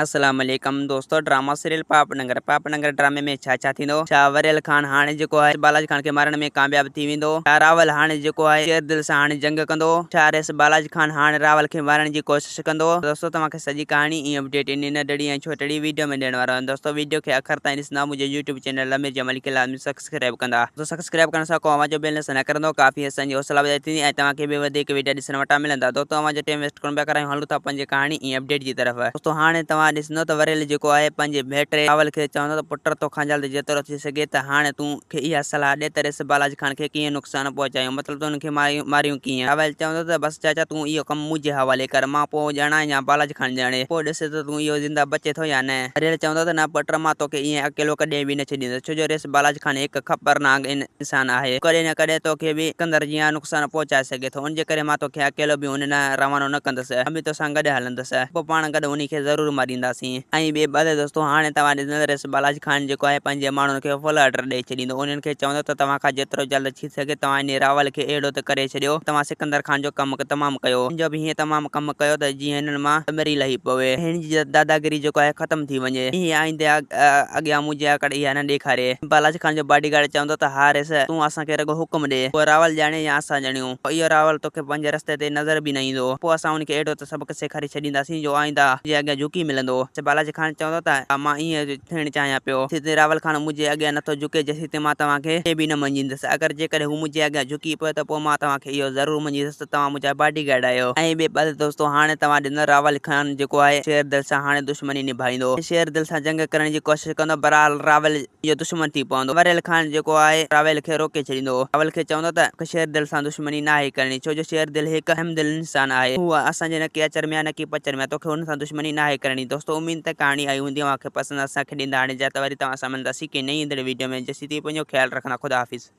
السلام عليڪم دوستو ڊراما سيريل پاپ ننگر پاپ ننگر ڊرامي ۾ ڇا ڇا ٿيندو ڇا وريل خان هاڻي جيڪو آهي بالاج خان کي مارڻ ۾ ڪامياب ٿي ويندو ڇا راول هاڻي جيڪو آهي شير دل سان هاڻي جنگ ڪندو ڇا ريس بالاج خان هاڻي راول کي مارڻ جي ڪوشش ڪندو دوستو توهان کي سڄي ڪهاڻي ۽ اپڊيٽ ان ننڍڙي ۽ ڇوٽڙي ويڊيو ۾ ڏيڻ وارو آهيان دوستو ويڊيو کي اخر تائين ڏسندا منهنجي يوٽيوب چينل امير جمالي کي لازمي سبسڪرائب ڪندا دوستو سبسڪرائب ڪرڻ سان ڪو اوهان جو بيلنس نه ڪرندو ڪافي اسان جي حوصلا افزائي ٿيندي ۽ توهان کي به وڌيڪ ويڊيا ڏسڻ وٽان ملندا دوستو اوهان جو ٽيم ويسٽ ڪونه پيا ڪرايون هلون ٿا پنهنجي ڪهاڻي ۽ اپڊيٽ جي طرف دوستو هاڻي توهان ڏسندو ته وريل جيڪو آهي پنهنجي ڀيٽ راول کي چوندو ته پٽ توکان جلد جيترو ٿي سگهي ته هاڻي تون کي اها صلاح ڏي ته ريس بالاج خان کي ڪيئن نقصان پهچايون مطلب ته ان کي ماريون ڪيئن راول چوندو ته بس چاچا تون اهو ڪم منهنجي حوالي ڪر مان پوء ڄاڻان يا بالاج خان ڄاڻي پوء ڏس ته تون اهو زنده بچي ٿو يا نه. وريل چوندو ته نه پٽ مان توکي ائين اڪيلو ڪڏهن به نه ڇڏيندس ڇو جو ريس بالاچ خان هڪ خطرناڪ انسان آهي هو ڪڏهن نه ڪڏهن توکي به سڪندر جيان نقصان پهچائي سگهي ٿو ان جي ڪري مان توکي اڪيلو به ان ڏانهن روانو نه ڪندس مان به توسان گڏ هلندس پوء پاڻ گڏ انهي کي ضرور مارينداسين. ۽ ٻئي پاسي دوستو هاڻي توهان ڏسندا ته ريس بالاچ خان جيڪو آهي پنهنجي ماڻهن کي فل آرڊر ڏئي ڇڏيندو انهن کي چوندو ته توهان کان جيترو جلد ٿي سگهي توهان انهي راول کي اهڙو ته ڪري ڇڏيو توهان سڪندر خان جو ڪم تمام ڪيو هن جو به هيئن تمام ڪم ڪيو ته جيئن هنن مان ڏمري لهي پوي هن جي داداگيري جيڪو آهي ختم ٿي وڃي هي آئيندي اڳيان منهنجي آڪڙ اها نه ڏيکاري. بالاچ خان جو باڊي گارڊ چوندو ته ها ريس تون اسان کي رڳو حڪم ڏي پوء راول ڄاڻي يا اسان ڄاڻيون پوء اهو راول توکي پنهنجي رستي تي نظر به نه ايندو پوء اسان ان کي اهڙو ته سبق سيکاري ڇڏينداسين جو آئنده جي اڳيان جهڪي ملندو. بالاچ خان چوندو ته مان ائين ٿيڻ چاهيان پيو. جيستائين راول خان منهنجي اڳيان نٿو جهڪي جيسيتائين مان توهان کي به نه مڃيندس. اگر جيڪڏهن هو منهنجي اڳيان جهڪي پيو ته پوء مان توهان کي اهو ضرور مڃيندس ته توهان منهنجا باڊي گارڊ آهيو. ۽ ٻئي پاسي دوستو هاڻي توهان ڏنل راول خان جيڪو آهي شير دل سان هاڻي دشمني نڀائيندو ۽ شير دل سان جنگ ڪرڻ جي ڪوشش ڪندو بهرحال راول جو دشمن ٿي پوندو. وريل خان جيڪو آهي راول کي روڪي ڇڏيندو. راول کي چوندو ته توکي شير دل سان دشمني ناهي ڪرڻي ڇو جو شير دل هڪ رحم دل انسان آهي. هو اسان جي نه ڪي اچر ۾ آهي نه ڪي پچر ۾ آهي توکي هن سان دشمني ناهي ڪرڻي. دوستو اميد ته ڪهاڻي آئي هوندي اوهان کي پسند اسان کي ڏيندا هاڻي جا ته وري توهان سان ملنداسين ڪنهن نئين ايندڙ ويڊيو ۾ جيسين تائين پنهنجو خيال رکندا خدا حافظ.